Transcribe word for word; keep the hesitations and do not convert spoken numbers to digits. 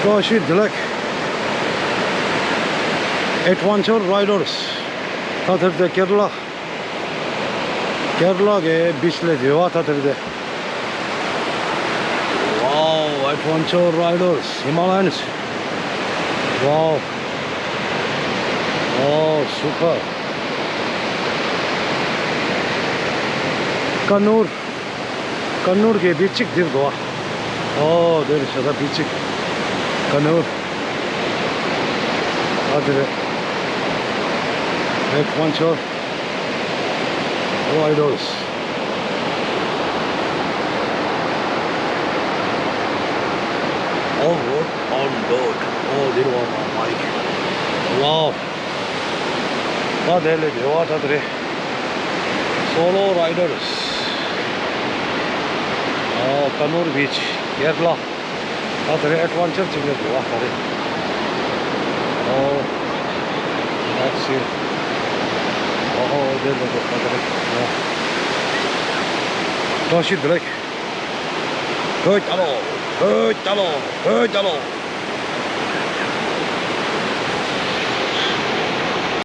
བཀྲ་ཤིས་བདེ་ལེགས། Adventure Riders། ད་དེར་དེ་ཀེ་ར་ལ། ཀེ་ར་ལ་གི་བིཆ་ལ་དེ་བ་ད་དེར་དེ། Wow, Adventure Riders, Himalayans. Wow. Wow, super. ཀ་ནུར། ཀ་ནུར་གྱི་བིཆ་གཅིག་འདིར་འདུག་ཨ། ཨོ་དེ་རེད་ཤ་ད་བིཆ་གཅིག་ཀ་ནུར། ཨ་དེ་རེད། Adventure Riders. Off road on dirt. Oh, there was my mic. Wow. ད་དེ་ལས་བདེ་བ་ད་དེ་རེད། Solo Riders. ཨོ་ཀ་ནུར་བིཆ་ཀེ་ར་ལ། ད་དེ་རེད་ཨེ་ཌི་ཝེན་ཅར་ཅིག་ལས་བདེ་བ་ད་རེད། ཨོ། Let's see. ཨོ་ཧོ་དེ་ལས་བདེ་བ་ད་དེ་རེད། ཨོ། བཀྲ་ཤིས་བདེ་ལེགས། བོད་རྒྱལ་ལོ། བོད་རྒྱལ་ལོ། བོད་རྒྱལ་ལོ།